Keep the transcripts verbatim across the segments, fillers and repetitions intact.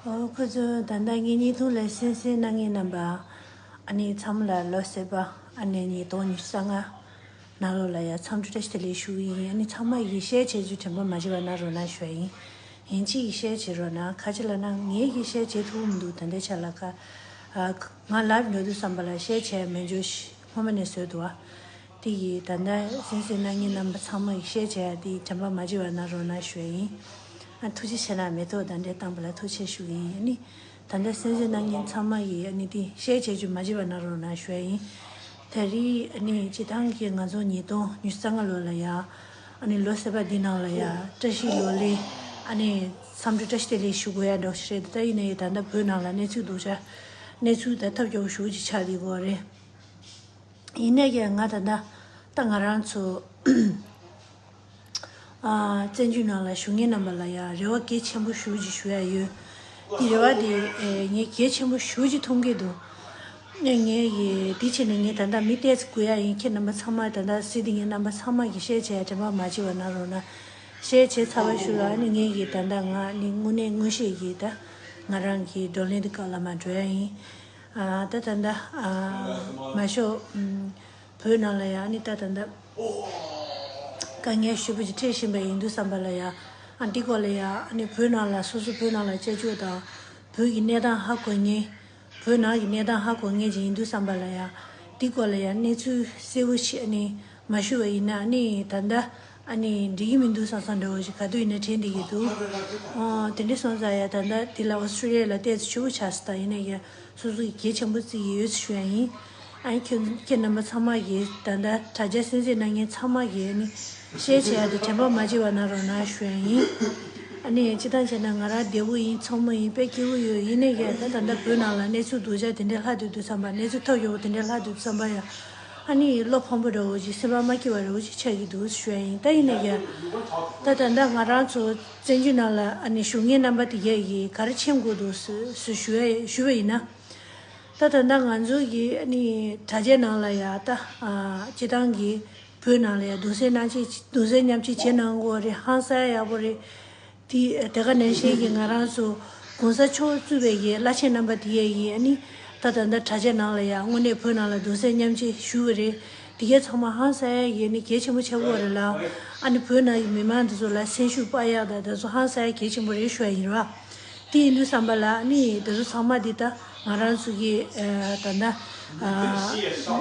ཨོ། ཁོ་ཚོ་ད་ལྟ་ངེད་གཉིས་ཐུང་ལ་གསན་གཟིགས་གནང་མཁན་རྣམ་པ། ཨ་ནི་ཚང་མ་ལ་ལོ་གསར་པ། ཨ་ནི་ཉིས་སྟོང་ཉི་ཤུ་རྩ་ལྔ་ནང་ལོགས་ལ་ཡ་འཚམས་འདྲི་བཀྲ་ཤིས་བདེ་ལེགས་ཞུ་གི་ཡིན། ཨ་ནི་ཚང་མ་ཡིས་ཤེར་བྱེད་རྒྱུ་དྲན་པ་མ་བརྗེད་པ་གནང་རོགས་གནང་ཞུ་ཡ་ཡིན། ཡིན་གཅིག་ཡིས་ཤེར་བྱེད་རོགས་གནང་། ག་ཅི་ལབ་ན་ངས་ཡིས་ཤེར་བྱེད་ཐུབ་ཀྱི་མི་འདུག་ད་ལྟའི་ཆ་ལ་ཁ། ཨ། ང་ལབ་འགྲོ་དུས་ཙམ་པ་ལ་ཤེར་བྱས་མེད་འཇོག་ཤི་སྔོན་མ་ནས་བཟོས་འདུག་ཨ། དེ་ཡིས་ད་ལྟ་གསན་གཟིགས་གནང་མཁན་རྣམ་པ་ཚང་མ་ཡིས་ཤེར་བྱས་ཡ་དེ་དྲན་པ་མ་བརྗེད་པ་གནང་རོགས་གནང་ཞུ་ཡ་ཡིན། ཨ། ཐུགས་རྗེ་ཆེ་གནང་། མེ་ཏོག་དང་འབྲེལ་བཏང་པ་ལ་ཐུགས་རྗེ་ཆེ་ཞུ་གི་ཡིན། ཨ་ནི་ད་ལྟ་གསན་གཟིགས་གནང་མཁན་ཚང་མ་ཡིས་ཨ་ནི་དེ་ཤེར་བྱེད་རྒྱུ་མ་བརྗེད་པ་གནང་རོགས་གནང་ཞུ་ཡ་ཡིན། ད་རེས་ཨ་ནི་སྤྱིར་བཏང་གི་ང་ཚོ་ཉིས་སྟོང་ཉི་ཤུ་རྩ་ལྔ་ལོ་ལ་ཡ། ཨ་ནི་ལོ་གསར་པ་འདི་ནང་ལ་ཡ་བཀྲ་ཤིས་གླེང་མོལ། ཨ་ནི་འཚམས་འདྲི་བཀྲ་ཤིས་བདེ་ལེགས་ཞུ་དགོས་ཡ་འདྲ་བོ་ཞིག་རེད། ད་ཡིན་ནའི་ད་ལྟ་བོད་ནང་ལ་གནས་ཚུལ་སྡུག་ཅག་གནས་ཚུལ་ད་ཐབས་སྐྱོ་པོ་ཞེ་པོ་ཅིག་ཆགས་བསྡད་ཡོད་རེད། ཡིན་ནའི་ང་ད་ལྟ་ད་ང་རང་ཚོ་ཨ། བཙན་བྱོལ་ནང་ལ་བཞུགས་མཁན་རྣམ་པ་ལ་ཡང་རེ་བ་གལ་ཆེན་པོ་ཞེ་པོ་ཅིག་ཞུ་ཡ་ཡོད། དེ་རེ་བ་དེ་ཨེ་ངས་གལ་ཆེན་པོ་ཞེ་པོ་ཅིག་མཐོང་གི་འདུག་ངས་ངས་ཡི་དེ་བྱས་ནས་ངས་ད་ལྟ་མི་ཏོག་ཙམ་སྒུག་ཡ་ཡིན། ཁྱེད་རྣམ་པ་ཚང་མ་ད་ལྟ་གཟིགས་བསྡད་མཁན་རྣམ་པ་ཚང་མ་གིས་ཤེར་བྱས་དྲན་པ་མ་བརྗེད་པ་གནང་རོགས་གནང་། ཤེར་བྱས་ཚར་བའི་ཤུལ་ལ་ཨ་ནི་ངས་ཡི་ད་ལྟ་ང་ནི་དངོས་གནས་དངོས་གཞི་ཡི་ད་ང་རང་གི་བགྲོ་གླེང་འདི་སྒང་ལ་མར་འགྲོ་ཡ་ཡིན། ཨ། ད་ད་ལྟ་ཨ། མ་ཤོག་ཨམ། བོད་ནང་ལ་ཡང་ཨ་ནི་ད་ད་ལྟ་དཀའ་ངལ་ཞེ་པོ་ཅིག་འཕྲད་བཞིན་པ་ཡིན་དུས་ཙམ་པ་ལ་ཡང་ཨ་འདི་སྐོར་ལ་ཡང་ཨ་ནི་བོད་ནང་ལ་སོ་སོ་བོད་ནང་ལ་བཅའ་བཅོས་དང་བོད་ཀྱི་གནས་སྟངས་ཧ་གོ་མཁན། བོད་ནང་གི་གནས་སྟངས་ཧ་གོ་མཁན་ཅིག་ཡིན་དུས་ཙམ་པ་ལ་ཡང་འདི་སྐོར་ལ་ཡང་གནས་ཚུལ་གསལ་པོ་ཞིག་ཨ་ནི་མ་ཞུས་པ་ཡིན་ན་ཨ་ནི་ད་ལྟ་ཨ་ནི་འགྲིག་གི་མི་འདུག་བསམ་བསམ་འདྲ་བོ་ཞིག་ག་དུས་ཡིན་ན་དྲན་བསྡད་ཀྱི་འདུག་ཨོ། དེ་འདྲ་སོང་ཙང་ཡང་ད་ལྟ་འདི་ལ་ཨོ་སི་ཀྲི་ལི་ཡ་ལ་ཏོག་ཙམ་ཕྱི་པོ་ཆགས་སོང་། ད་ཡིན་ན་ཡང་སོ་སོ་གི་གལ་ཆེན་པོ་བརྩི་གི་ཡོད་ཞུ་ཡ་ཡིན། ཨ་ནི་ཁྱེད་ཁྱེད་རྣམ་པ་ཚང་མ་གིས་ད་ལྟ་དྲ་རྒྱ་གསན་གཟིགས་གནང་མཁན་ཚང་མ་གིས་ཨ་ནི་ཤེར་བྱེད་ཡ་དེ་དྲན་པ་མ་བརྗེད་པ་གནང་རོགས་གནང་ཞུ་ཡ་ཡིན། ཨ་ནི་སྤྱིར་བཏང་བྱས་ན་ང་རང་བདེ་པོ་ཡིན། ཚང་མ་ཡིན། དཔེ་སྐྱིད་པོ་ཡོད། ཡིན་ནའི་ཡང་ད་ད་ལྟ་བོད་ནང་ལ་གནས་ཚུལ་སྡུག་ཅག་དེ་འདྲ་ལྷག་བསྡད་དུས་ཙམ་པ། གནས་ཚུལ་ཐབས་སྐྱོ་པོ་དེ་འདྲ་ལྷག་བསྡད་དུས་ཙམ་པ་ཡང་ཨ་ནི་བློ་ཕམ་པོ་འདྲ་བོ་ཅིག་སེམས་པ་མ་སྐྱིད་པ་འདྲ་བོ་ཅིག་ཆགས་ཀྱི་འདུག་ཞུ་ཡ་ཡིན། ད་ཡིན་ནའི་ཡང་ད་ད་ལྟ་ང་རང་ཚོ་བཙན་བྱོལ་ནང་ལ་ཨ་ནི་བཞུགས་མཁན་རྣམ་པ་དེ་གས་ཀྱིས་ག་རེ་མཁྱེན་དགོས་འདུག་ཟེར་ཟེར་ཞུ་ཡ་ཞུས་པ་ཡིན་ན། ད་ད་ལྟ་ང་ཚོ་གི་ཨ་ནི་དྲ་རྒྱའི་ནང་ལ་ཡ་ད་ཨ་སྤྱིར་བཏང་གི་བོད་ནང་ལ་ཡ་གདུང་སེམས་མཉམ་སྐྱེད་གདུང་སེམས་མཉམ་སྐྱེད་བྱེད་གནང་དགོས་རེད། ཧང་སང་ཡག་པོ་རེད། དེ་དེ་ག་ནང་བཞིན་གྱི་ང་རང་ཚོ་གོང་ས་མཆོག་གཙོས་པའི་གི་བླ་ཆེན་རྣམ་པ་དེ་གས་ཀྱིས་ཨ་ནི་ད་ད་ལྟ་དྲ་རྒྱ་ནང་ལ་ཡ་དངོས་གནས་བོད་ནང་ལ་གདུང་སེམས་མཉམ་སྐྱེད་ཞུས་པ་རེད། དེ་གས་ཚང་མ་ཧང་སང་ཡག་གི་ཨ་ནི་གལ་ཆེན་པོ་ཆགས་ཀྱི་ཡོད་རེད་ལ། ཨ་ནི་བོད་ནང་གི་མི་མང་འདི་ཚོ་ལ་སེམས་ཤུགས་སྤར་ཡག་དང་དེ་ཚོ་ཧང་སང་ཡག་གལ་ཆེན་པོ་རེད་ཞུ་ཡ་ཡིན་ར། དེ་ཡིན་དུས་ཙམ་པ་ལ་ཨ་ནི་དེ་ཚོ་ཚང་མ་འདི་ད་ང་རང་ཚོ་གི་ཨ་ད་ལྟ་ཨ་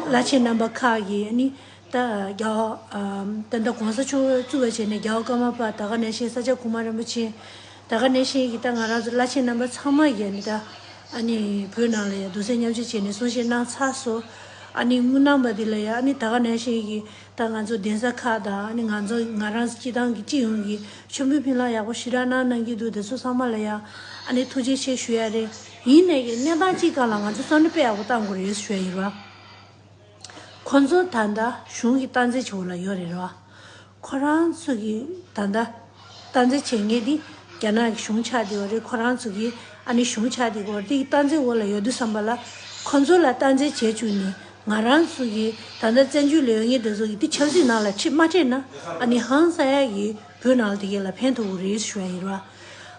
བླ་ཆེན་རྣམ་པ་ཁག་གིས་ཨ་ནི་ད་རྒྱལ་བ་ཨ་ད་ལྟ་གོང་ས་མཆོག་གཙོས་པ་བྱས་ནས་རྒྱལ་བ་ཀརྨ་པ་ད་ག་ནང་བཞིན་ས་སྐྱ་གོང་མ་རིན་པོ་ཆེ་ད་ག་ནང་བཞིན་གྱི་ད་ང་རང་ཚོ་བླ་ཆེན་རྣམ་པ་ཚང་མ་གིས་ཨ་ནི་ད་ཨ་ནི་བོད་ནང་ལ་ཡང་གདུང་སེམས་མཉམ་སྐྱེད་བྱས་ནས་གསུང་བཤད་གནང་ཚར་སོང་། ཨ་ནི་དངོས་གནས་པ་འདི་ལ་ཡང་ཨ་ནི་ད་ག་ནང་བཞིན་གྱི་ད་ང་ཚོ་གདན་ས་ཁག་དང་ཨ་ནི་ང་ཚོ་ང་རང་སྤྱི་བཏང་གི་སྤྱི་ཡོངས་ཀྱི་མཆོད་འབུལ་ཕུལ་ལམ་ཡག་པོ་ཞེ་དྲག་གནང་གནང་གི་འདུག་དེ་ཚོ་ཚང་མ་ལ་ཡང་ཨ་ནི་ཐུགས་རྗེ་ཆེ་ཞུ་ཡ་རེད། ཡིན་ནའི་གནས་སྟངས་གཅིག་སྒང་ལ་ང་ཚོ་བསམ་བློ་དཔེ་ཡག་པོ་བཏང་དགོས་རེད་ཞུ་ཡ་ཡིན་ར། ཁོ་ཚོ་ད་ལྟ་གཞུང་གི་སྟངས་འཛིན་བྱེད་འོག་ལ་ཡོད་རེད་ར། ཁོ་རང་ཚོ་གི་ད་ལྟ་སྟངས་འཛིན་བྱེད་མཁན་འདི་རྒྱ་ནག་གི་གཞུང་ཆགས་བསྡད་པ་རེད། ཁོ་རང་ཚོ་གི་ཨ་ནི་གཞུང་ཆགས་བསྡད་པ་རེད། དེ་གི་སྟངས་འཛིན་འོག་ལ་ཡོད་དུས་ཙམ་པ་ལ་ཁོ་ཚོ་ལ་སྟངས་འཛིན་བྱེད་བཅུག་ནས་ང་རང་ཚོ་གི་ད་ལྟ་བཙན་བྱོལ་ལ་ཡོད་མཁན་དེ་ཚོ་གི་དེ་ཆབ་སྲིད་ནང་ལ་ཁྲིད་མ་ཁྲིད་ན་ཨ་ནི་ཧང་སང་ཡག་གི་བོད་ནང་ལ་དེ་གས་ལ་ཕན་ཐོགས་ཀྱི་རེད་ཞུ་ཡ་ཡིན་ར།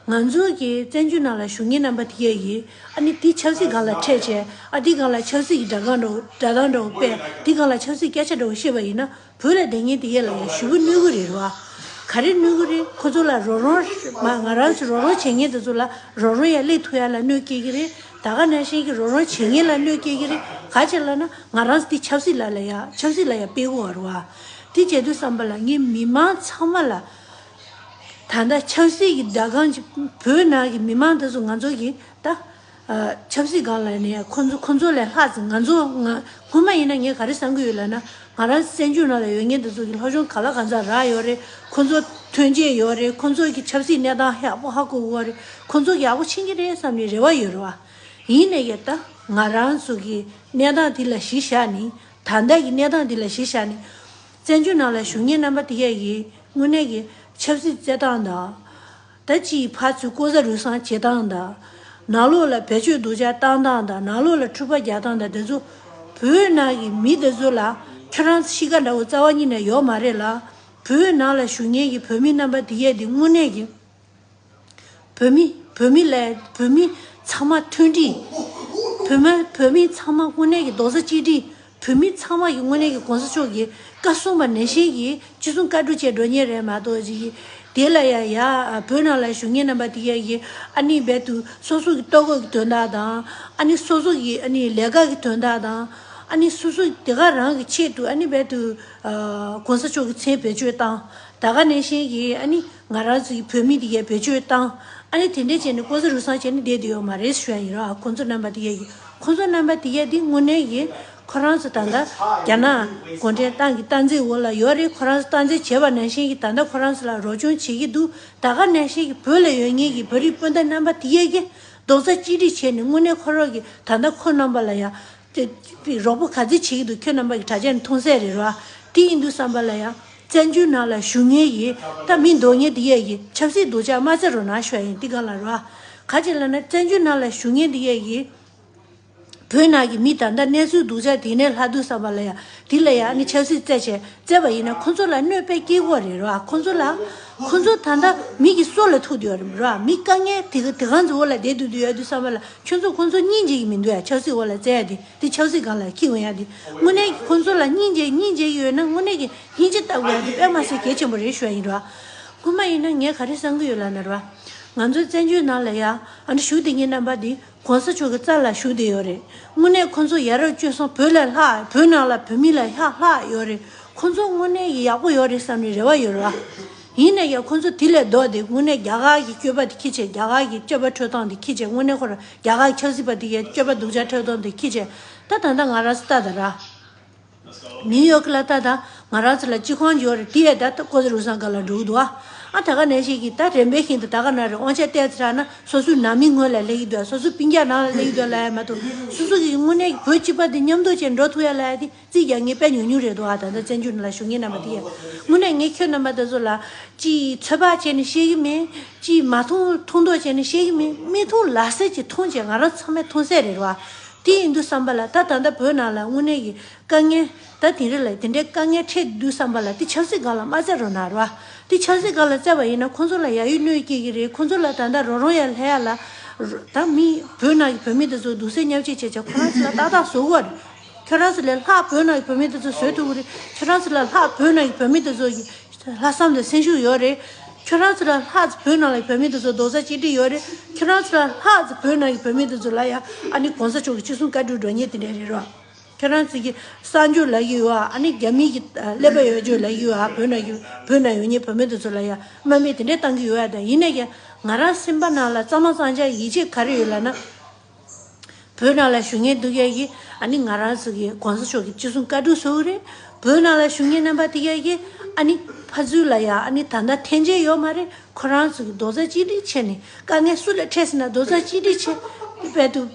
ང་ཚོ་གི་བཙན་བྱོལ་ནང་ལ་བཞུགས་མཁན་རྣམ་པ་དེ་གས་ཀྱིས་ཨ་ནི་དེ་ཆབ་སྲིད་སྒང་ལ་ཁྲིད་བྱས་ཨ་དེ་སྒང་ལ་ཆབ་སྲིད་ཀྱི་སྒྲ་སྒང་འདྲ་བོ་སྒྲ་གདངས་འདྲ་བོ་སྤེལ་དེ་སྒང་ལ་ཆབ་སྲིད་སྐད་ཆ་འདྲ་བོ་བཤད་པ་ཡིན་ན། བོད་ལ་བསྡད་མཁན་དེ་གས་ལ་ཡང་ཞེ་པོ་གནོད་ཀྱི་རེད་ར། ག་རེ་གནོད་ཀྱི་རེད། ཁོ་ཚོ་ལ་རོགས་རམ་མ་ང་རང་ཚོ་རོགས་རམ་བྱེད་མཁན་དེ་ཚོ་ལ་རོགས་རམ་ཡང་སླེབས་ཐུབ་ཡ་ལ་གནོད་སྐྱེལ་གྱི་རེད། ད་ག་ནང་བཞིན་གྱི་རོགས་རམ་བྱེད་མཁན་ལ་གནོད་སྐྱེལ་གྱི་རེད། ག་རེ་བྱས་ལབ་ན་ང་རང་ཚོ་དེ་ཆབ་སྲིད་ལ་ལ་ཡ་ཆབ་སྲིད་ལ་ཡ་སྤེལ་དགོས་པ་རེད་བ། དེ་བྱེད་དུས་ཙམ་པ་ལ་ངས་མི་མང་ཚང་མ་ལ་ད་ལྟ་ཆབ་སྲིད་ཀྱི་སྒྲ་སྒང་ཅིག་བོད་ནང་གི་མི་མང་དེ་ཚོ་ང་ཚོ་གི་ད། ཆབ་སྲིད་སྒང་ལ་ནས་ཁོ་ཚོ་ཁོ་ཚོ་ལས་ལྷག་ཙམ་ང་ཚོ་ང་སྔོན་མ་ཡིན་ན་ངས་ག་རེ་བསམ་གྱི་ཡོད་ལབ་ན། ང་རང་བཙན་བྱོལ་ནང་ལ་ཡོད་མཁན་དེ་ཚོ་གི་སློབ་སྦྱོང་ག་ལ་གང་འཚམ་རག་ཡོད་རེད། ཁོ་ཚོ་ཐོན་སྐྱེད་ཡོད་རེད། ཁོ་ཚོ་གི་ཆབ་སྲིད་གནས་སྟངས་ཡག་པོ་ཧ་གོ་གི་ཡོད་རེད། ཁོ་ཚོ་ཡག་པོ་ཕྱིན་གྱི་རེད་བསམ་ནས་རེ་བ་ཡོད་རེད་བ། ཡིན་ནའི་ད་ང་རང་ཚོ་གི་གནས་སྟངས་དེ་ལ་གཞི་བཞག་ནས། ད་ལྟ་གི་གནས་སྟངས་དེ་ལ་གཞི་བཞག་ནས། བཙན་བྱོལ་ནང་ལ་བཞུགས་མཁན་རྣམ་པ་དེ་གས་ཀྱིས་དངོས་གནས་ཀྱི་ཆབ་སྲིད་བྱེད་སྟངས་དང་། ད་ཅིག་ཕར་ཚུར་ལྐོག་ཟ་རུལ་སུངས་བྱེད་སྟངས་དང་། ནང་ལོགས་ལ་བེད་སྤྱོད་སྡུག་ཅག་བཏང་སྟངས་དང་། ནང་ལོགས་ལ་འཁྲུག་པ་རྒྱག་སྟངས་དང་། དེ་ཚོ་བོད་ནང་གི་མི་དེ་ཚོ་ལ་ཁྱོད་རང་ཚོ་གཤིས་ཀ་འདྲ་བོ་རྩ་བ་ཉིད་ནས་ཡོད་མ་རེད་ལ། བོད་ནང་ལ་བཞུགས་མཁན་གྱི་བོད་མི་རྣམ་པ་དེ་གས་དེ་དངོས་གནས་ཀྱི་བོད་མི་བོད་མི་ལ་བོད་མི་ཚང་མ་མཐུན་སྒྲིལ། བོད་མི་བོད་མི་ཚང་མ་དངོས་གནས་ཀྱི་རྡོག་རྩ་གཅིག་སྒྲིལ། བོད་མི་ཚང་མ་གི་དངོས་གནས་ཀྱི་གོང་ས་མཆོག་གིས་བཀའ་གསུངས་པ་ནང་བཞིན་གྱི་ཅི་གསུང་བཀའ་སྒྲུབ་བྱས་འགྲོ་མཁན་རེད་མ་གཏོགས་ཅིག་གིས་དེ་ལ་ཡ་ཡ་བོད་ནང་ལ་བཞུགས་མཁན་རྣམ་པ་དེ་གས་ཀྱིས་ཨ་ནི་རྦད་དུ་སོ་སོ་གི་ལྟོ་གོས་ཀྱི་དོན་དག་དང་། ཨ་ནི་སོ་སོ་གི་ཨ་ནི་ལས་ཀ་གི་དོན་དག་དང་། ཨ་ནི་སོ་སོ་དེ་ག་རང་གི་ཆེད་དུ་ཨ་ནི་རྦད་དུ་གོང་ས་མཆོག་གི་མཚན་བེད་སྤྱོད་བཏང་། ད་ག་ནང་བཞིན་གྱི་ཨ་ནི་ང་རང་ཚོ་གི་བོད་མི་དེ་གས་བེད་སྤྱོད་བཏང་། ཨ་ནི་དེ་འདྲས་བྱས་ནས་ལྐོག་ཟ་རུལ་སུངས་བྱས་ནས་བསྡད་དེ་ཡོད་མ་རེད་ཞུ་ཡ་ཡིན་ར། ཁོང་ཚོ་རྣམ་པ་དེ་གས་ཀྱིས་ཁོང་ཚོ་རྣམ་པ་དེ་གས་དེ་དངོས་གནས་ཀྱི་ཁོ་རང་ཚོ་ད་ལྟ་རྒྱ་ནག་གུང་ཁྲན་ཏང་གི་སྟངས་འཛིན་འོག་ལ་ཡོད་རེད། ཁོ་རང་ཚོ་སྟངས་འཛིན་བྱས་པ་ནང་བཞིན་གྱི་ད་ལྟ་ཁོ་རང་ཚོ་ལ་རོགས་སྐྱོར་བྱེད་ཀྱི་འདུག་ད་ག་ནང་བཞིན་གྱི་བོད་ལ་ཡོད་མཁན་གྱི་བོད་རིགས་སྤུན་ཟླ་རྣམ་པ་དེ་གས་ཀྱིས་རྡོག་རྩ་གཅིག་སྒྲིལ་བྱས་ནས་དངོས་གནས་ཁོ་རང་གི་ད་ལྟ་ཁོ་རྣམ་པ་ལ་ཡ། དེ་རོགས་པ་ག་ཚོད་བྱེད་ཀྱི་འདུག་ཁྱོད་རྣམ་པ་གི་དྲ་རྒྱ་ནས་མཐོང་གསལ་རེད་ར། དེ་ཡིན་དུས་ཙམ་པ་ལ་ཡང་བཙན་བྱོལ་ནང་ལ་བཞུགས་མཁན་གྱི་ད་མི་མདོག་ཉེས་དེ་གས་ཀྱི་ཆབ་སྲིད་སྡུག་ཅག་མ་བྱེད་རོགས་གནང་ཞུ་ཡ་ཡིན། དེ་གང་ལ་ར། ག་ཅི་ལབ་ན་བཙན་བྱོལ་ནང་ལ་བཞུགས་མཁན་དེ་གས་ཀྱི་བོད་ནང་གི་མི་ད་ལྟ་གནས་ཚུལ་སྡུག་ཅག་དེ་ནས་ལྷག་དུས་ཙམ་པ་ལ་ཡང་དེ་ལ་ཡང་ནི་ཆབ་སྲིད་བཙལ་བྱས་བཙལ་བ་ཡིན་ན་ཁོ་ཚོ་ལ་གནོད་པའི་སྐྱེལ་དགོས་རེད་ར། ཁོ་ཚོ་ལ་ཁོ་ཚོ་ད་ལྟ་མི་གི་སྲོག་ལ་ཐུག་བསྡད་ཡོད་རེད་ར། མི་དཀའ་ངལ་དེ་ག་དེ་གང་ཚོ་འོག་ལ་བསྡད་སྡོད་དུ་ཡོད་དུས་ཙམ་པ་ལ་ཁྱོད་ཚོ་ཁོ་ཚོ་སྙིང་རྗེ་གི་མི་འདུག་ཡ། ཆབ་སྲིད་འོག་ལ་བཙལ་ཡ་དེ། དེ་ཆབ་སྲིད་སྒང་ལ་ཁྱེར་འོང་ཡ་དེ། དངོས་གནས་ཀྱི་ཁོང་ཚོ་ལ་སྙིང་རྗེ་སྙིང་རྗེ་ཡོད་ན་དངོས་གནས་ཀྱི་སྙིང་རྗེ་ལྟ་དགོས་ཡ་དེ་དཔེ་མ་སྲིད་གལ་ཆེན་པོ་རེད་ཞུ་ཡ་ཡིན་ར། སྔོན་མ་ཡིན་ན་ངས་ག་རེ་བསམ་གྱི་ཡོད་ལབ་ན་ར། ང་ཚོ་བཙན་བྱོལ་ནང་ལ་ཡ་ཨ་ནི་བཞུགས་བསྡད་མཁན་རྣམ་པ་དེ་གོང་ས་མཆོག་གི་རྩ་ལ་བཞུགས་བསྡད་ཡོད་རེད། དངོས་གནས་ཁོང་ཚོ་ཡ་རབས་སྤྱོད་བཟང་བོད་ལ་ལྷག་བོད་ནང་ལ་བོད་མི་ལ་ལྷག་ལྷག་ཡོད་རེད། ཁོང་ཚོ་དངོས་གནས་ཀྱི་ཡག་པོ་ཡོད་རེད་བསམ་ནས་རེ་བ་ཡོད་ར། ཡིན་ན་ཡང་ཁོང་ཚོ་དེ་ལས་ལྡོག་སྟེ་དངོས་གནས་རྒྱ་གར་གྱི་སྤྱོད་པ་དེ་ཁྱེར་བྱས། རྒྱ་གར་གྱི་སྤྱོད་པ་འཕྲོད་སྟངས་དེ་ཁྱེར་བྱས། དངོས་གནས་ཁོ་རང་རྒྱ་གར་གྱི་ཆབ་སྲིད་པ་དེ་གའི་སྤྱོད་པ་སྡུག་ཅག་འཕྲོད་སྟངས་དེ་ཁྱེར་བྱས། ད་ད་ལྟ་ང་རང་ཚོ་ལྟ་ད་ར། ནིའུ་ཡོག་ལ་ལྟ་ད་ང་རང་ཚོ་ལ་སྤྱི་ཁང་ཡོད་རེད། དེ་ཡས་ད་ལྟ་ལྐོག་ཟ་རུལ་སུངས་སྒང་ལ་འགྲོ་གི་འདུག་ཨ། ཨ་ད་ག་ནང་བཞིན་གྱི་ད་རིམ་པས་བཞིན་དུ་ད་ག་ན་རེ་དབང་ཆ་གཏད་ཚར་ན་སོ་སོའི་ནང་མི་སྔོན་ལ་སླེབས་ཀྱི་འདུག་ཨ། སོ་སོའི་སྤུན་ཀྱག་ནང་ལ་སླེབས་ཀྱི་འདུག་ཨ་ལབ་ཡ་མ་གཏོགས། སོ་སོ་གི་དངོས་གནས་ཀྱི་བོད་སྤྱི་པ་དེ་མཉམ་དུ་བྱས་འགྲོ་ཐུབ་ཡ་ལབ་ཡ་དེ། རྩིས་རྒྱག་མཁན་དཔེ་ཉུང་ཉུང་རེད་འདུག་ཨ། ད་ལྟ་བཙན་བྱོལ་ནང་ལ་བཞུགས་མཁན་རྣམ་པ་དེ་ཡ། དངོས་གནས་ངས་ཁྱོད་རྣམ་པ་དེ་ཚོ་ལ་ཅིག་ཚོད་དཔག་བྱས་ནས་བཤད་ཀྱི་མིན། ཅིག་མ་མཐོང་མཐོང་མདོག་བྱས་ནས་བཤད་ཀྱི་མིན། མིག་མཐོང་ལག་ཟིན་གྱིས་མཐོང་བྱས་ང་རང་ཚང་མས་མཐོང་གསལ་རེད་ར། དེ་ཡིན་དུས་ཙམ་པ་ལ་ད་ད་ལྟ་བོད་ནང་ལ་དངོས་གནས་ཀྱི་དཀའ་ངལ་ད་དེ་རིང་ལ་དེ་འདྲའི་དཀའ་ངལ་འཕྲད་དུས་ཙམ་པ་ལ་དེ་ཆབ་སྲིད་སྒང་ལ་མ་བཙལ་རོགས་གནང་ར། དེ་ཆབ་སྲིད་སྒང་ལ་བཙལ་བ་ཡིན་ན་ཁོང་ཚོ་ལ་ཡ་ཡུལ་གནོད་སྐྱེལ་གྱི་རེད། ཁོང་ཚོ་ལ་ད་ལྟ་རོགས་རམ་ཡ་སླེབས་ཡ་ལ་ད་མི་བོད་ནང་གི་བོད་མི་དེ་ཚོ་སྡུག་སྲན་མཉམ་སྐྱེད་བྱས་བྱས་ཁོ་རང་ཚོ་ལ་ཏག་ཏག་བཟོ་གི་རེད། ཁྱོད་རང་ཚོ་ལས་ལྷག་བོད་ནང་གི་བོད་མི་དེ་ཚོ་བཟོད་ཐུབ་ཀྱི་རེད། ཁྱོད་རང་ཚོ་ལས་ལྷག་བོད་ནང་གི་བོད་མི་དེ་ཚོ་གི་ལྷག་བསམ་དང་སེམས་ཤུགས་ཡོད་རེད། ཁྱོད་རང་ཚོ་ལས་ལྷག་བོད་ནང་གི་བོད་མི་དེ་ཚོ་རྡོག་རྩ་གཅིག་སྒྲིལ་ཡོད་རེད། ཁྱོད་རང་ཚོ་ལས་ལྷག་བོད་ནང་གི་བོད་མི་དེ་ཚོ་ལ་ཡ་ཨ་ནི་གོང་ས་མཆོག་གི་ཅི་གསུང་བཀའ་སྒྲུབ་འགྲོ་མཁན་དེ་འདྲ་རེད་རོ། ཁྱོད་རང་ཚོ་གི་གསར་འབྱོར་ལབ་ཀྱི་ཡོད་ཨ། ཨ་ནི་རྒྱ་མི་གི་ཀླད་པ་ཡོད་རྒྱུ་ལབ་ཀྱི་ཡོད་ཨ། བོད་ནང་གི་བོད་ནང་ཡོད་མཁན་བོད་མི་དེ་ཚོ་ལ་ཡ་དམའ་འབེབས་དེ་འདྲ་བཏང་གི་ཡོད་ཨ། ད་ཡིན་ན་ཡང་ང་རང་སེམས་པ་ནང་ལ་གཙང་མ་གཙང་རྐྱང་ཡིད་ཆེས་ག་རེ་ཡོད་ལབ་ན། བོད་ནང་ལ་བཞུགས་མཁན་འདུག་ཡ་གི་ཨ་ནི་ང་རང་ཚོ་གི་གོང་ས་མཆོག་གི་ཅི་གསུང་བཀའ་སྒྲུབ་བཟོ་གི་རེད། བོད་ནང་ལ་བཞུགས་མཁན་རྣམ་པ་དེ་ག་གི་ཨ་ནི་ཕར་ཚུར་ལ་ཡ་ཨ་ནི་ད་ལྟ་འཐེན་འཁྱེར་ཡོད་མ་རེད། ཁོ་རང་ཚོ་གི་རྡོག་རྩ་གཅིག་སྒྲིལ་བྱས་ནས་དཀའ་ངལ་སུ་ལ་འཕྲད་ཟེར་ན་རྡོག་རྩ་གཅིག་སྒྲིལ་བྱས་རྦད་དུ་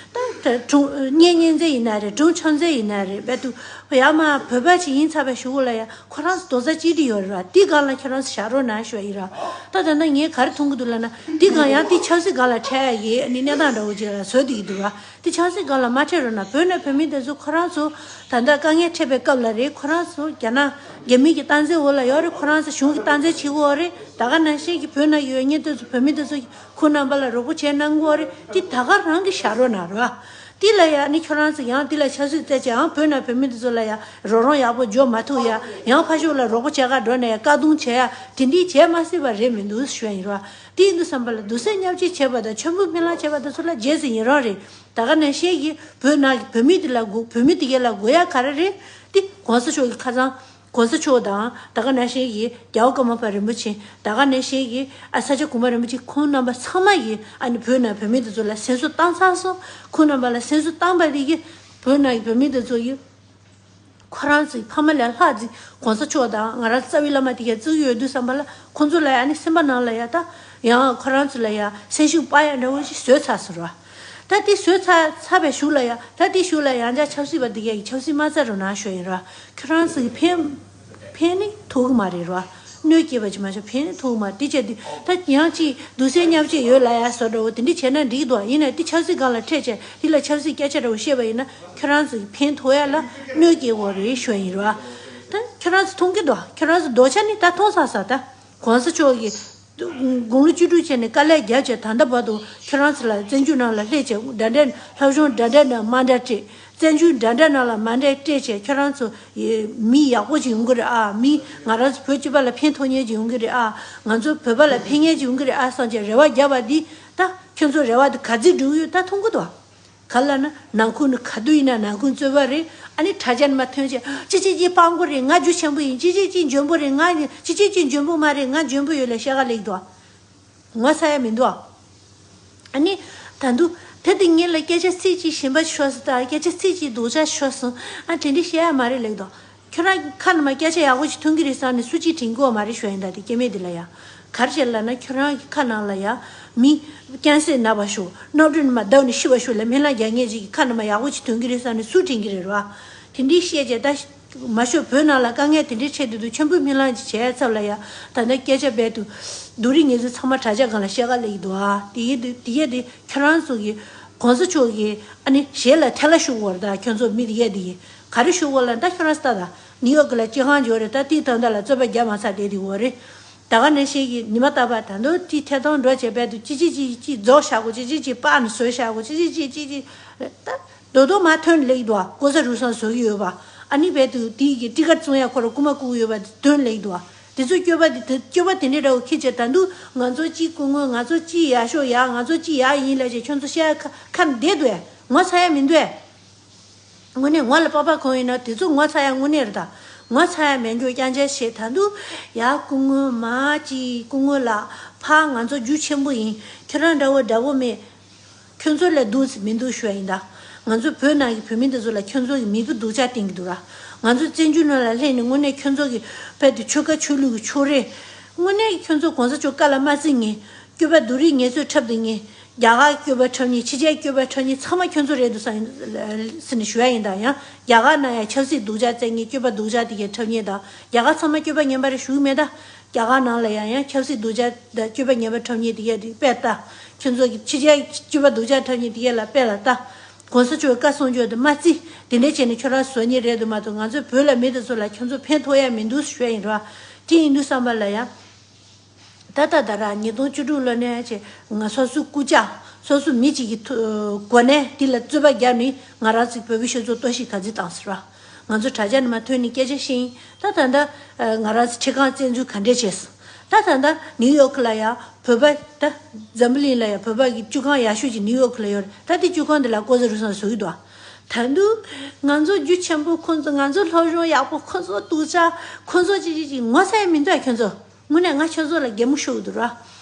ད་ད་གྲོངས་གཉེན་ཉེ་ཚན་ཡིན་ན་རེད། གྲོངས་ཆགས་ཚན་ཡིན་ན་རེད། རྦད་དུ་ཡ་མ་བོད་པ་ཅིག་ཡིན་ཚར་བའི་གཞུག་གུ་ལ་ཡ། ཁོ་རང་ཚོ་རྡོག་རྩ་གཅིག་སྒྲིལ་ཡོད་རེད་བ། དེ་སྒང་ལ་ཁྱོད་རང་ཚོ་བཞག་རོགས་གནང་ཞུ་བ་ཡིན་ར། ད་ད་ལྟ་ངས་ག་རེ་མཐོང་གི་འདུག་ལབ་ན། དེ་སྒང་ཡང་དེ་ཆབ་སྲིད་སྒང་ལ་འཕྲད་ཡ་གི་ཨ་ནི་གནས་སྟངས་འདྲ་བོ་ཅིག་ལ་བཟོ་བསྡད་ཀྱི་འདུག་བ། དེ་ཆབ་སྲིད་སྒང་ལ་མ་འཕྲད་རོགས་གནང་། བོད་ནང་བོད་མི་དེ་ཚོ་ཁོ་རང་ཚོ་ད་ལྟ་དཀའ་ངལ་འཕྲད་པའི་སྐབས་ལ་རེད། ཁོ་རང་ཚོ་རྒྱ་ནག་རྒྱ་མི་གི་སྟངས་འཛིན་འོག་ལ་ཡོད་རེད། ཁོ་རང་ཚོ་གཞུང་གི་སྟངས་འཛིན་བྱེད་ཀྱི་ཡོད་རེད། ད་ག་ནང་བཞིན་གྱི་བོད་ནང་ཡོད་མཁན་དེ་ཚོ་བོད་མི་དེ་ཚོ་ཁོ་རྣམ་པ་ལ་རོགས་པ་བྱས་གནང་གི་ཡོད་རེད། དེ་ད་ག་རང་གི་བཞག་རོགས་གནང་ར། དེ་ལ་ཡ་ནི་ཁྱོད་རང་ཚོ་ཡང་དེ་ལ་ཆབ་སྲིད་བཙལ་བྱས་ཡང་བོད་ནང་བོད་མི་དེ་ཚོ་ལ་ཡ་རོགས་རམ་ཡག་པོ་འཇོག་མ་ཐུབ་ཡ། ཡང་ཕར་ཕྱོགས་ལ་རོགས་པ་བྱེད་ག་འགྲོ་ནས་ཡ་བཀག་སྡོམ་བྱེད་ཡ། དེ་འདྲའི་བྱེད་མ་སྲིད་པ་རེད་མི་འདུག་ཞུ་ཡ་ཡིན་ར། དེ་ཡིན་དུས་ཙམ་པ་ལ་སྡུག་སྲན་མཉམ་སྐྱེད་བྱས་པ་དང་མཆོད་འབུལ་སྨོན་ལམ་བྱས་པ་དེ་ཚོ་ལ་རྗེས་སུ་ཡི་རང་རེད། ད་ག་ནང་བཞིན་གྱི་བོད་ནང་གི་བོད་མི་དེ་ལ་དགོས་བོད་མི་དེ་གས་ལ་དགོས་ཡ་ག་རེ་རེད། དེ་གོང་ས་མཆོག་གི་ཁ་སང་། གོང་ས་མཆོག་དང་ད་ག་ནང་བཞིན་གྱི་རྒྱལ་བ་ཀརྨ་པ་རིན་པོ་ཆེ། ད་ག་ནང་བཞིན་གྱི་ཨ་ས་སྐྱ་གོང་མ་རིན་པོ་ཆེ། ཁོང་རྣམ་པ་ཚང་མ་ཡིས་ཨ་ནི་བོད་ནང་བོད་མི་དེ་ཚོ་ལ་སེམས་གསོ་བཏང་ཚར་སོང་། ཁོང་རྣམ་པ་ལ་སེམས་གསོ་བཏང་པ་དེ་གིས་བོད་ནང་གི་བོད་མི་དེ་ཚོ་ཡིས་ཁོ་རང་ཚོའི་ཕ་མ་ལས་ལྷག་ཅིག་གོང་ས་མཆོག་དང་ང་རང་རྩ་བའི་བླ་མ་དེ་གས་བརྩི་གི་ཡོད་དུས་ཙམ་པ་ལ། ཁོང་ཚོ་ལ་ཡང་ནི་སེམས་པ་ནང་ལ་ཡ་ད་ཡང་ཁོ་རང་ཚོ་ལ་ཡ་སེམས་ཤུགས་སྤར་ཡ་འདྲ་བོ་ཞིག་བཟོས་ཚར་སོང་ར། ད་དེ་བཟོས་ཚར་ཚར་བའི་གཞུག་ལ་ཡ། ད་དེ་གཞུག་ལ་ཡང་བསྐྱར་ཆབ་སྲིད་པ་དེ་གས་ཀྱིས་ཆབ་སྲིད་མ་རྩ་རུ་ནང་ཞོག་ཡིན་ར། ཁྱོད་རང་ཚོ་གི་ཕན་ཕན་ནི་ཐོགས་ཀྱི་མ་རེད་ར། གནོད་སྐྱེལ་བ་ཅིག་མ་བྱས་ཕན་ནི་ཐོགས་ཀྱི་མ་རེད། དེ་བྱས་དུས་ད་ཡང་ཅིག་དུག་སེལ་མཉམ་བཅོས་ཡོད་ལབ་ཡ་བཟོ་འདྲ་བོ་དེ་འདྲ་བྱས་ན་འགྲིག་འདུག་ཡིན་ནའི་དེ་ཆབ་སྲིད་སྒང་ལ་འཕྲད་བྱས་དེ་ལ་ཆབ་སྲིད་སྐད་ཆ་འདྲ་བོ་བཤད་པ་ཡིན་ན། ཁྱོད་རང་ཚོ་གི་ཕན་ཐོགས་ཡ་ལ་གནོད་སྐྱེལ་བ་རེད་ཞུ་ཡ་ཡིན་ར། ད་ཁྱོད་རང་ཚོ་མཐོང་གི་འདུག་ཁྱོད་རང་ཚོ་རྡོག་ཆ་ནི་ད་མཐོང་ཚར་ས། ད་གོང་ས་མཆོག་གིས་དགུང་ལོ་བཅུ་དྲུག་བྱས་ནས་དཀའ་ལས་བརྒྱབ་བྱས། ད་ལྟ་བར་དུ་ཁྱོད་རང་ཚོ་ལ་བཙན་བྱོལ་ནང་ལ་སླེབས་བྱས་འདྲ་འདྲ་ལྷ་གཞུང་འདྲ་འདྲ་ནང་མཎྜལ་སྤྲད། བཙན་བྱོལ་འདྲ་འདྲ་ནང་ལ་མཎྜལ་སྤྲད་བྱས་ཁྱོད་རང་ཚོ་ཡི་མི་ཡག་པོ་ཅིག་ཡོང་གི་རེད་ཨ། མི་ང་རང་ཚོ་བོད་སྤྱི་པ་ལ་ཕན་ཐོགས་མཁན་ཅིག་ཡོང་གི་རེད་ཨ། ང་ཚོ་བོད་པ་ལ་ཕན་མཁན་ཅིག་ཡོང་གི་རེད་ཨ་བསམ་བྱས་རེ་བ་བརྒྱབ་པ་འདི། ད་ཁྱོད་ཚོ་རེ་བ་འདི་ག་ཚོད་འགྲུབ་ཡོད་ད་མཐོང་གི་འདུག་ག་ལབ་ན་ནང་ཁུལ་ནི་ག་དུས་ཡིན་ན་ནང་ཁུལ་རྩོད་པ་རེད། ཨ་ནི་དྲ་རྒྱ་ནས་མར་ཐོན་བྱས་ཅི་ཅི་ཅི་སྤྲང་པོ་རེད། ང་རྒྱུ་ཆེན་པོ་ཡིན། ཅི་ཅི་ཅི་འཇོན་པོ་རེད། ང་ཅི་ཅི་ཅི་འཇོན་པོ་མ་རེད། ང་འཇོན་པོ་ཡོད་ལབ་བཤད་ག་སླེབས་འདུག་ངོ་ཚ་ཡ་མི་འདུག་ཨ་ནི་ད་དུང་དེ་དེ་ངེད་ལ་སྐད་ཆ་ཚིག་གཅིག་ཞིམ་པ་ཤོར་སོང་། ད་སྐད་ཆ་ཚིག་གཅིག་སྡུག་ཅག་ཤོར་སོང་། ཨ་དེ་འདྲ་བཤད་ཡ་མ་རེད་ལབ་འདུག་ཁྱོད་རང་ཁ་ནང་མར་སྐད་ཆ་ཡག་པོ་ཅིག་ཐོན་གི་རེད་བསམ་ནས་སུ་གཅིག་དྲན་གི་ཡོད་མ་རེད་ཞུ་ཡ་ཡིན། ད་དེ་སྐྱེ་དམན་དེ་ལ་ཡ། ག་རེ་བྱས་ལབ་ན་ཁྱོད་རང་གི་ཁ་ནང་ལ་ཡ་མི་ཀན་སར་ན་བ་ཤོག་གནམ་གྲུ་ནས་མར་བརྡབས་ནས་ཤི་བ་ཤོག་ལབ་སྨོན་ལམ་རྒྱག་མཁན་ཅིག་གི་ཁ་ནང་མར་ཡག་པོ་ཅིག་ཐོན་གི་རེད་བསམ་ནས་སུ་དྲན་གི་རེད་ར། དེ་འདྲའི་བཤད་བྱས་ད། མ་ཤོད་བོད་ནང་ལ་དཀའ་ངལ་དེ་འདྲའི་ཆེ་དུས་དུས་མཆོད་འབུལ་སྨོན་ལམ་ཅིག་བྱས་ཚབ་ལ་ཡ། ད་ལྟ་སྐད་ཆ་རྦད་དུ་སྡུག་རུས་ངལ་རྩོལ་ཚང་མ་དྲ་རྒྱ་སྒང་ལ་བཤད་ག་སླེབས་ཀྱི་འདུག་ཨ། དེ་ཡིན་དུས་དེ་ཡས་དེ་ཁྱོད་རང་ཚོ་གི་གོང་ས་མཆོག་གིས་ཨ་ནི་ཞལ་ལ་ཐལ་བ་བཤུ་བར་ད་ཁྱོད་ཚོ་མི་དེ་ཡས་དེ་ཡིན་ག་རེ་བཤུ་བར་ལ་ད་ཁྱོད་རང་ཚོ་ལྟ་ད། ནིའུ་ཡོག་གི་ལ་སྤྱི་ཁང་འབྱོར་རེད། ད་དེའི་དོན་དག་ལ་རྩོད་པ་རྒྱག་མ་ཚར་བསྡད་དེ་འོ་རེད། ད་ག་ནང་བཞིན་གྱི་ཉི་མ་རྟག་པར་ད་དུང་དེའི་ཐད་གཏོང་འགྲོ་བྱས་རྦད་དུ་ཅི་ཅི་ཅི་ཅི་རྫོགས་བཞག་གོ་ཅི་ཅི་ཅི་སྤར་ནས་བཟོས་བཞག་གོ་ཅི་ཅི་ཅི་ཅི་ཅི་ད། རྡོག་རྡོག་མར་ཐོན་སླེབས་འདུག་ཨ། ལྐོག་ཟ་རུལ་སུངས་བཟོ་གི་ཡོད་པ། ཨ་ནི་རྦད་དུ་དེའི་གི་ཊི་ཀཊ་བཙོང་ཡ་ཁོ་རང་རྐུ་མ་རྐུ་གི་ཡོད་པ་དེ་ཐོན་སླེབས་འདུག་ཨ། དེ་ཚོ་སྐྱོ་པ་དེ་དེ་སྐྱོ་པ་དེ་འདྲའི་འདྲ་བོ་ཁྱེད་ཀྱིས་ད་དུང་ང་ཚོ་གཅིག་སྐུ་ངོ་ང་ཚོ་གཅིག་ཡག་ཤོས་ཡག་ང་ཚོ་གཅིག་ཡག་ཡིན་ལབ་བྱས་ཁྱོད་ཚོ་བཤད་ཡ་ཁ་ཁ་བདེ་འདུག་ཨེ། ངོ་ཚ་ཡ་མི་འདུག་ཨེ། དངོས་གནས་ངོ་ལ་པགས་པ་གོན་ཡིན་ན་དེ་ཚོ་ངོ་ཚ་ཡ་དངོས་གནས་རེད་ད། ངོ་ཚ་ཡ་མེད་འགྱོ་རྐྱང་རྐྱང་བྱས་ད་དུང་ཡ་སྐུ་ངོ་མ་གཅིག་སྐུ་ངོ་ལགས་ཕར་ང་ཚོ་རྒྱུ་ཆེན་པོ་ཡིན། ཁྱོད་རང་འདྲ་བོ་འདྲ་བོ་མེད། ཁྱོད་ཚོ་ལས་སྡུག་ཙམ་མི་འདུག་ཞུ་ཡ་ཡིན་ད། ང་ཚོ་བོད་ནང་གི་བོད་མི་འདི་ཚོ་ལ་ཁྱོད་ཚོ་གི་མི་བུ་སྡུག་ཅག་བསྟན་གི་འདུག་ར། ང་ཚོ་བཙན་བྱོལ་ནང་ལ་སླེབས་ནས་དངོས་གནས་ཁྱོད་ཚོ་གི་དཔལ་དུ་ཆོལ་ཁ་ཆོས་ལུགས་ཀྱི་ཕྱོགས་རིས། དངོས་གནས་ཁྱོད་ཚོ་གོང་ས་མཆོག་བཀའ་ལ་མ་བརྩི་མཁན། སྐྱོ་པ་སྡུག་རུས་ངལ་རྩོལ་འཁྲབ་སྡོད་མཁན། རྒྱ་གར་སྐྱོ་པ་འཁྲབ་མཁན་ཕྱི་རྒྱལ་སྐྱོ་པ་འཁྲབ་མཁན་ཚང་མ་ཁྱོད་ཚོ་རེད་འདུག་བསམ་ཟེར་ནས་ཞུ་ཡ་ཡིན་ད། ཡང་རྒྱ་གར་ནང་ཡང་ཆབ་སྲིད་སྡུག་ཅག་བཙལ་མཁན་སྐྱོ་པ་སྡུག་ཅག་དེ་གས་འཁྲབ་མཁན་དང་རྒྱ་གར་ཚང་མ་སྐྱོ་པ་ངན་པ་རེད་ཞུ་གི་མེད་ད། རྒྱ་གར་ནང་ལ་ཡང་ཡང་ཆབ་སྲིད་སྡུག་ཅག་དང་སྐྱོ་པ་ངན་པ་འཁྲབ་མཁན་དེ་གས་དེ་དཔེ་ལྟ། ཁྱོད་ཚོ་གི་ཕྱི་རྒྱལ་སྐྱོ་པ་སྡུག་ཅག་འཁྲབ་མཁན་དེ་གས་ལ་དཔེ་ལ་ལྟ། གོང་ས་མཆོག་བཀའ་གསུང་ཆོས་དེ་མ་བརྩི། དེ་འདྲས་བྱས་ནས་ཁྱོད་རང་བཟོ་ཉེས་རེད་འདུག་མ་གཏོགས་ང་ཚོ་བོད་ལ་མི་དེ་ཚོ་ལ་ཁྱོད་ཚོ་ཕན་ཐོགས་ཡ་མི་འདུག་ཞུ་ཡ་ཡིན་ར། དེ་ཡིན་དུས་བསམ་པ་ལ་ཡང་། ད་ལྟ་ད་ར་ཉིས་སྟོང་བཅུ་དྲུག་ལོ་ནས་བྱས་ང་སོ་སོའི་སྐུ་ཕྱྭ་སོ་སོའི་མི་གཅིག་གི་ཐུ་གོ་གནས་དེ་ལ་རྩོད་པ་བརྒྱབ་ནས་ང་རང་ཚོའི་བོད་པའི་སྤྱི་ཚོགས་གཏོར་བཤིག་ག་ཚོད་བཏང་ཟེར་བ། ང་ཚོ་དྲ་རྒྱ་ནས་མར་ཐོན་ནས་སྐད་ཆ་བཤད་ཡིན། ད་ད་ལྟ་ང་རང་ཚོ་ཁྲི་ཁང་བཙན་འཛུལ་ག་འདྲས་བྱས་སོང་། ད་ད་ལྟ་ནིའུ་ཡོག་ལ་ཡ་བོད་པ་ད་འཛམ་བུ་གླིང་ལ་ཡ་བོད་པ་གི་སྤྱི་ཁང་ཡག་ཤོས་ཀྱི་ནིའུ་ཡོག་ལ་ཡོད་རེད། ད་དེ་སྤྱི་ཁང་དེ་ལ་ལྐོག་ཟ་རུལ་སུངས་བཟོ་གི་འདུག་ཨ། ད་དུང་ང་ཚོ་རྒྱུ་ཆེན་པོ་ཁོང་ཚོ་ང་ཚོ་སློབ་སྦྱོང་ཡག་པོ་ཁོང་ཚོ་སྡུག་ཅག་ཁོང་ཚོ་ཅི་ཅི་ཅི་ངོ་ཚ་ཡ་མི་འདུག་ཨ། ཁྱོད་ཚོ། དངོས་གནས་ང་ཁྱོད་ཚོ་ལ་གད་མོ་ཤོར་གི་འདུག་ར།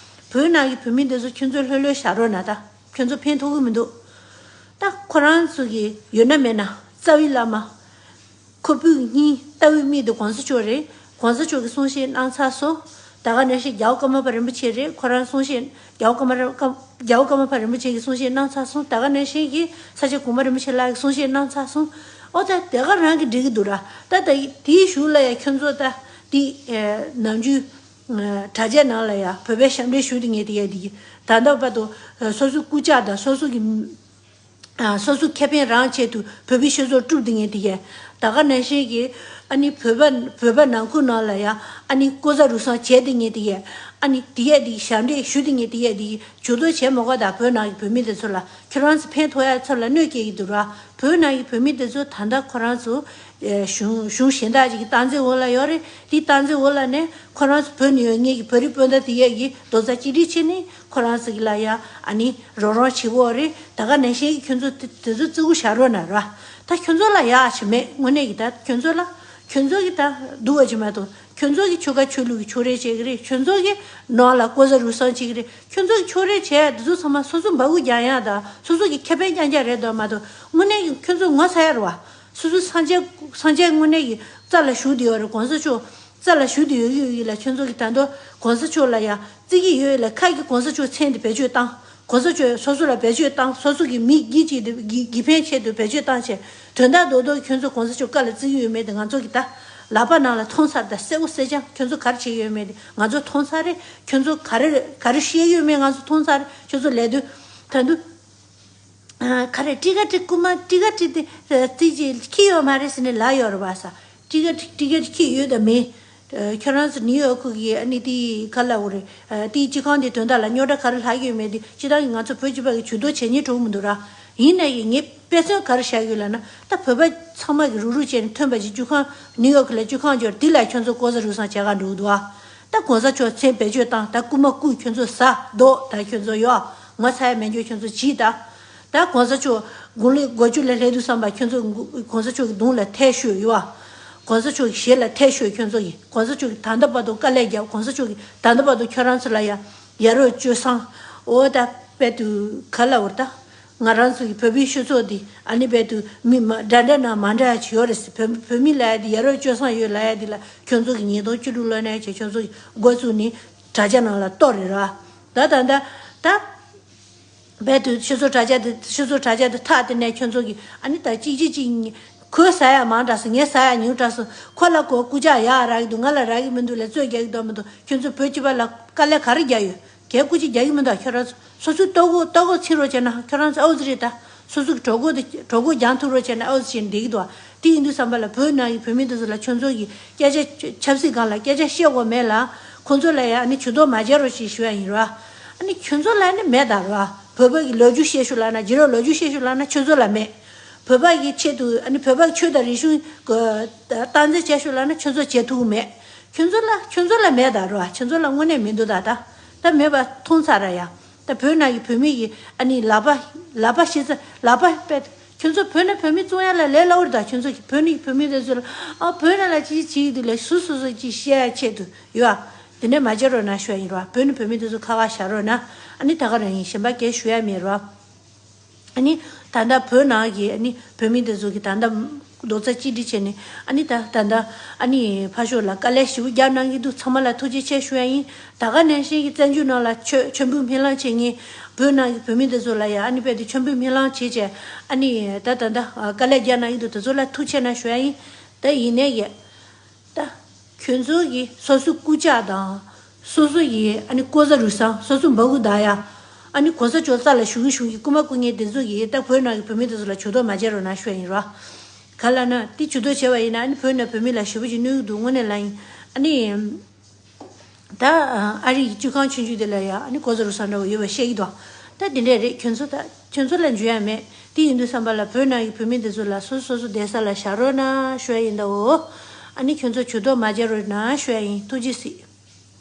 བོད་ནང་གི་བོད་མི་འདི་ཚོ་ཁྱོད་ཚོ་ལྷོད་ལྷོད་བཞག་རོགས་གནང་ད། ཁྱོད་ཚོ་ཕན་ཐོགས་གི་མི་འདུག་ད་ཁོ་རང་ཚོ་གི་ཡོད་ན་མེད་ན་རྩ་བའི་བླ་མ། ཁོ་བོའི་སྙིང་རྩ་བའི་མི་དེ་གོང་ས་མཆོག་རེད། གོང་ས་མཆོག་གིས་གསུང་བཤད་གནང་ཚར་སོང་། ད་ག་ནང་བཞིན་རྒྱལ་བ་ཀརྨ་པ་རིན་པོ་ཆེ་རེད། ཁོ་རང་གསུང་བཤད་རྒྱལ་བ་ཀརྨ་རིན་ཀརྨ་རྒྱལ་བ་ཀརྨ་པ་རིན་པོ་ཆེ་གིས་གསུང་བཤད་གནང་ཚར་སོང་། ད་ག་ནང་བཞིན་གྱི་ས་སྐྱ་གོང་མ་རིན་པོ་ཆེ་ལགས་ཀྱིས་གསུང་བཤད་གནང་ཚར་སོང་། ཨོ་ད་དེ་ག་རང་གིས་འགྲིག་གི་འདུག་ར། ད་ད་དེའི་གཞུག་ལ་ཡ་ཁྱོད་ཚོ་ད་དེ་ནམ་རྒྱུན། དྲ་རྒྱ་ནང་ལ་ཡང་བོད་པའི་ཞབས་འདྲེན་ཞུ་དེ་ངས་དེ་ཡས་དེ་ཡིན། ད་ལྟ་བར་དུ་སོ་སོའི་རྐུབ་བཀྱག་དང་སོ་སོ་གི་སོ་སོའི་ཁེ་ཕན་རང་ཆེད་དུ་བོད་པའི་སྤྱི་ཚོགས་དཀྲུགས་དེ་ངས་དེ་ཡས། ད་ག་ནང་བཞིན་གྱི་ཨ་ནི་བོད་པ་བོད་པ་ནང་ཁུལ་ནང་ལ་ཡང་ཨ་ནི་ལྐོག་ཟ་རུལ་སུངས་བྱས་དེ་ངས་དེ་ཡས། ཨ་ནི་དེ་ཡས་དེ་ཞབས་འདྲེན་ཞུ་དེ་ངས་དེ་ཡས་དེ་ཇུས་གཏོགས་བྱས་མ་དགོས། ད་བོད་ནང་གི་བོད་མི་དེ་ཚོ་ལ་ཁྱོད་རང་ཚོ་ཕན་ཐོགས་ཡ་ཚོ་ལ་གནོད་སྐྱེལ་གྱི་འདུག་ར། བོད་ནང་གི་བོད་མི་དེ་ཚོ་ད་ལྟ་ཁོ་རང་ཚོ་གཞུང་གཞུང་གཞན་དག་ཅིག་གི་སྟངས་འཛིན་འོག་ལ་ཡོད་རེད། དེའི་སྟངས་འཛིན་འོག་ལ་ནས་ཁོ་རང་ཚོ་བོད་ནས་ཡོད་ངེད་ཀྱི་བོད་རིགས་སྤུན་ཟླ་དེ་ཡས་ཀྱི་རྡོག་རྩ་གཅིག་སྒྲིལ་བྱས་ནས་ཁོ་རང་ཚོ་གི་ལ་ཡ་ཨ་ནི་རོགས་རམ་བྱེད་དགོས་རེད། ད་ག་ནང་བཞིན་གྱི་ཁྱོད་ཚོ་དེ་དེ་ཚོ་བརྩི་བཀུར་བྱ་རོགས་གནང་ར། ད་ཁྱོད་ཚོ་ལ་ཡག་ཅིག་མེད། དངོས་གནས་ཀྱི་ད་ཁྱོད་ཚོ་ལ་ ཁྱོད་ཚོ་གི་ད་སྡུག་པ་ཅིག་མ་གཏོགས། ཁྱོད་ཚོ་གི་ཆོལ་ཁ་ཆོས་ལུགས་ཀྱི་ཕྱོགས་རིས་བྱེད་ཀྱི་རེད། ཁྱོད་ཚོ་གི་ནང་ལ་ལྐོག་ཟ་རུལ་སུངས་བྱེད་ཀྱི་རེད། ཁྱོད་ཚོ་གི་ཕྱོགས་རིས་བྱས་འདི་ཚོ་ཚང་མ་སོ་སོ་འབག་གུ་རྒྱག་ཡག་དང་སོ་སོ་གི་ཁེ་ཕན་རྐྱང་རྐྱང་རེད་འདུག་མ་གཏོགས། དངོས་གནས་ཀྱི་ཁྱོད་ཚོ་ངོ་ཚ་ཡ་རེད་བ། སོ་སོའི་སངས་རྒྱས་སངས་རྒྱས་དངོས་གནས་ཀྱི་རྩ་ལ་ཞུགས་བསྡད་ཡོད་རེད། གོང་ས་མཆོག་རྩ་ལ་ཞུགས་བསྡད་ཡོད་ཡོད་ཡིན་ལ། ཁྱོད་ཚོ་གི་ད་དུང་གོང་ས་མཆོག་ལ་ཡ་བརྩི་གི་ཡོད་ལ། ཁ་གི་གོང་ས་མཆོག་མཚན་དེ་བེད་སྤྱོད་བཏང་། གོང་ས་མཆོག་སོ་སོ་ལ་བེད་སྤྱོད་བཏང་། སོ་སོ་གི་མི་སྒེར་གཅིག་དེ་སྒེར་སྒེར་ཕན་ཆེད་དུ་བེད་སྤྱོད་བཏང་བྱས། དོན་དག་རྡོག་རྡོག་ཁྱོད་ཚོ་གོང་ས་མཆོག་བཀའ་ལ་བརྩི་གི་ཡོད་མེད་དེ་ང་ཚོ་གི་ད་ལག་པ་ནང་ལ་མཐོང་ཚར། ད་གསལ་པོ་གསལ་རྐྱང་ཁྱོད་ཚོ་ག་རེ་བྱེད་ཀྱི་ཡོད་མེད་དེ་ང་ཚོ་མཐོང་ཚར་རེད། ཁྱོད་ཚོ་ག་རེ་ག་རེ་བཤད་ཡོད་མེད་ང་ཚོ་མཐོང་ཚར་རེད། ཁྱོད་ཚོ་ལས་དོན་ད་དུང་ཨ། ག་རེ་ཊི་ཀ་ཊི་རྐུ་མ་ཊི་ཀ་ཊི་དེ་རྩིས་ཀྱི་ཁྱི་ཡོད་མ་རེད་ཟེར་ནས་ལབ་ཡོད་རེད་བ་ས། ཊི་ཀ་ཊི་ཊི་ཀ་ཊི་ཁྱི་ཡོད་དམ་མེད། ཁྱོད་རང་ཚོ་ནིའུ་ཡོག་གི་ཨ་ནི་དེ་ག་ལབ་དགོས་རེད། དེའི་སྤྱི་ཁང་དེ་དོན་དག་ལ་རྙོག་དྲ་ག་རེ་ལྷག་གི་ཡོད་མེད་དེ་སྤྱི་བཏང་གི་ང་ཚོ་བོད་སྤྱི་པ་གི་ཇུས་གཏོགས་བྱེད་སྙིང་བྲོ་གི་མི་འདུག་ར། ཡིན་ན་ཡང་ངས་དཔེ་མཚོན་ག་རེ་བཞག་ཡོད་ལབ་ན། ད་བོད་པ་ཚང་མ་གི་རུག་རུག་བྱས་ནས་ཐོན་པ་ཅིག་སྤྱི་ཁང་ནིའུ་ཡོག་ལ་སྤྱི་ཁང་འབྱོར་དེ་ལ་ཁྱོད་ཚོ་ལྐོག་ཟ་རུལ་སུངས་བྱེད་ག་འགྲོ་གི་འདུག་ཨ། ད་གོང་ས་མཆོག་མཚན་བེད་སྤྱོད་བཏང་། ད་རྐུ་མ་རྐུ་ཁྱོད་ཚོ་ཟ་རྡོག་ད་ཁྱོད་ཚོ་ཡོད་ངོ་ཚ་ཡ་མེད་འགྱོ་ཁྱོད་ཚོ་བྱིས་ད། ད་གོང་ས་མཆོག་དགུང་ལོ་དགུ་བཅུ་ལ་སླེབས་དུས་བསམ་པ་ཁྱོད་ཚོ་གོང་ས་མཆོག་གི་གདུང་ལ་ཐལ་ཤོས་ཡོད་ཨ། གོང་ས་མཆོག་གི་ཞལ་ལ་ཐལ་ཤོས་ཁྱོད་ཚོ་གི་གོང་ས་མཆོག་གི་ད་ལྟ་བར་དུ་དཀའ་ལས་བརྒྱབ། གོང་ས་མཆོག་གི་ད་ལྟ་བར་དུ་ཁྱོད་རང་ཚོ་ལ་ཡ་ཡ་རབས་སྤྱོད་བཟང་འོ་ད་དཔེ་དུ་ག་ལབ་དགོས་རེད་ད། ང་རང་ཚོ་གི་བོད་པའི་སྤྱི་ཚོགས་འདི་ཨ་ནི་དཔེ་དུ་མི་མ་འདྲ་འདྲ་ན་མ་འདྲ་ཡ་ཅིག་ཡོད་རེད་ཟེར། བོད་བོད་མི་ལ་ཡ་འདི་ཡ་རབས་སྤྱོད་བཟང་ཡོད་ལབ་ཡ་འདི་ལ་ཁྱོད་ཚོ་གི་ཉིས་སྟོང་བཅུ་དྲུག་ལོ་ནས་བྱས་ཁྱོད་ཚོ་གི་འགོ་བཙུགས་ནས་དྲ་རྒྱ་ནང་ལ་གཏོར་རེད་ར། ད་ད་ད་ད། རྦད་དེ་ཆུ་ཚོད་དྲ་རྒྱ་དེ་ཆུ་ཚོད་དྲ་རྒྱ་དེ་ཐག་དེ་ནས་ཁྱོད་ཚོ་གིས་ཨ་ནི་ད་གཅིག་གཅིག་གཅིག་གཉིས་ཁོས་ཟ་ཡ་མང་དྲགས་སོང་། ངས་ཟ་ཡ་ཉུང་དྲགས་སོང་། ཁོ་ལ་ཁོ་རྐུབ་བཀྱག་ཡག་རག་གི་འདུག་ང་ལ་རག་གི་མི་འདུག་ལབ་རྩོད་རྒྱག་གི་འདུག་མི་འདུག་ཁྱོད་ཚོ་བོད་སྤྱི་པ་ལ་དཀའ་ལས་ག་རེ་རྒྱག་ཡོད། གལ་སྐུ་མཁྱེན་རྒྱག་གི་མི་འདུག་ཁྱོད་རང་ཚོ་སོ་སོའི་ལྟོ་གོས་ལྟོ་གོས་འཚིག་རོགས་བྱས་ན་ཁྱོད་རང་ཚོ་ཨའུ་ཙི་རེད་ད། སོ་སོ་གི་གྲོད་ཁོག་དེ་གྲོད་ཁོག་རྒྱང་ཐུག་རོགས་བྱས་ན་ཨའུ་ཙི་བྱས་ན་བསྡད་ཀྱི་འདུག་དེ་ཡིན་དུས་ཙམ་པ་ལ་བོད་ནང་གི་བོད་མི་དེ་ཚོ་ལ་ཁྱོད་ཚོ་གིས་སྐད་ཆ་ཆབ་སྲིད་སྒང་ལ་སྐད་ཆ་བཤད་དགོས་མེད་ལ། ཁོང་ཚོ་ལ་ཡ་ཨ་ནི་ཇུས་གཏོགས་མ་བྱེད་རོགས་ཞེས་ཞུ་ཡ་ཡིན་ར། ཨ་ནི་ཁྱོད་ཚོ་ལ་ནི་མེད་ད་ར། བོད་པ་གི་ལོ་རྒྱུས་བཤད་ཤོག་ལབ་ན་རྗེས་རབས་ལོ་རྒྱུས་བཤད་ཤོག་ལབ་ན་ཁྱོད་ཚོ་ལ་མེད། བོད་པ་གི་ཆེད་དུ་ཨ་ནི་བོད་པ་གི་ཆོས་དང་རིག་གཞུང་གི་སྟངས་འཛིན་བྱེད་ཤོག་ལབ་ན་ཁྱོད་ཚོ་བྱེད་ཐུབ་ཀྱི་མེད། ཁྱོད་ཚོ་ལ་ཁྱོད་ཚོ་ལ་མེད་ད་ར། ཁྱོད་ཚོ་ལ་དངོས་གནས་མི་འདུག་ད་ད་ད་མེད་པ་མཐོང་ཚར་ར་ཡ། ད་བོད་ནང་གི་བོད་མི་གི་ཨ་ནི་ལག་པ་ལག་པ་ཤི་ཚ་ལག་པ་པད། ཁྱོད་ཚོ་བོད་ནང་བོད་མི་བཙོང་ཡ་ལ་ལས་སླ་བོ་རེད་ད། ཁྱོད་ཚོ་གི་བོད་ནང་གི་བོད་མི་དེ་ཚོ་ལ་ཨ་བོད་ནང་ལ་ཅི་ཅི་ཡི་དུས་ལ་སུ་སུ་སུ་ཅི་བཤད་ཡ་ཆེད་དུ་ཡོད་ཨ། དེ་ནས་མ་བྱེད་རོགས་གནང་ཞུ་ཡ་ཡིན་རོ། བོད་ནང་བོད་མི་དེ་ཚོ་ཁ་ཁ་བཞག་རོགས་གནང་། ཨ་ནི་ད་ག་རང་ཡིན་གཞན་པ་སྐད་ཞུ་ཡ་མེད་རོ། ཨ་ནི་ད་ལྟ་བོད་ནང་གི་ཨ་ནི་བོད་མི་དེ་ཚོ་གི་ད་ལྟ་རྡོག་རྩ་གཅིག་སྒྲིལ་བྱས་ནས་ཨ་ནི་ད་ད་ལྟ་ཨ་ནི་ཕར་ཕྱོགས་ལ་དཀའ་ལས་ཞེ་པོ་རྒྱབ་གནང་གི་འདུག་ཚང་མ་ལ་ཐུགས་རྗེ་ཆེ་ཞུ་ཡ་ཡིན། ད་ག་ནང་བཞིན་གྱི་བཙན་བྱོལ་ནང་ལ་མཆོད་མཆོད་འབུལ་སྨོན་ལམ་བྱེད་མཁན་བོད་ནང་གི་བོད་མི་དེ་ཚོ་ལ་ཡ་ཨ་ནི་རྦད་དེ་མཆོད་འབུལ་སྨོན་ལམ་བྱེད་བྱས་ཨ་ནི་ད་ད་ད་དཀའ་ལས་རྒྱག་གནང་གི་འདུག་དེ་ཚོ་ལ་ཐུགས་རྗེ་ཆེ་གནང་ཞུ་ཡ་ཡིན། ད་ཡིན་ནའི་གི་ད་ཁྱོད་ཚོ་གིས་སོ་སོའི་རྐུབ་བཀྱག་དང་། སོ་སོ་ཡི་ཨ་ནི་ལྐོག་ཟ་རུལ་སུངས་སོ་སོ་འབག་གུ་བདའ་ཡ། ཨ་ནི་གོང་ས་མཆོག་རྩ་ལ་ཞུགས་གི་ཞུགས་གི་རྐུ་མ་རྐུ་མཁན་དེ་ཚོ་གིས་ད་བོད་ནང་གི་བོད་མི་དེ་ཚོ་ལ་ཇུས་གཏོགས་མ་བྱེད་རོགས་གནང་ཞུ་ཡ་ཡིན་རོ། ག་ལབ་ན་དེ་ཇུས་གཏོགས་བྱས་པ་ཡིན་ན་ཨ་ནི་བོད་ནང་བོད་མི་ལ་ཞེ་པོ་ཅིག་གནོད་གི་འདུག་དངོས་གནས་ལ་ཡིན། ཨ་ནི་ད་ཨ་རི་གི་སྤྱི་ཁང་ཆུང་ཆུང་དེ་ལ་ཡ་ཨ་ནི་ལྐོག་ཟ་རུལ་སུངས་འདྲ་བོ་ཡོད་པ་བཤད་ཀྱི་འདུག་ད་དེ་འདྲས་རེད། ཁྱོད་ཚོ་ད་ཁྱོད་ཚོ་ལ་འཇུ་ཡ་མེད། དེ་ཡིན་དུས་ཙམ་པ་ལ་བོད་ནང་གི་བོད་མི་དེ་ཚོ་ལ་སོ་སོ་སོ་སོ་བསྡད་ས་ལ་བཞག་རོགས་གནང་ཞུ་ཡ་ཡིན་ད་འོ། ཨ་ནི་ཁྱོད་ཚོ་ཇུས་གཏོགས་མ་བྱེད་རོགས་གནང་ཞུ་ཡ་ཡིན། ཐུགས་རྗེ་གཟིགས།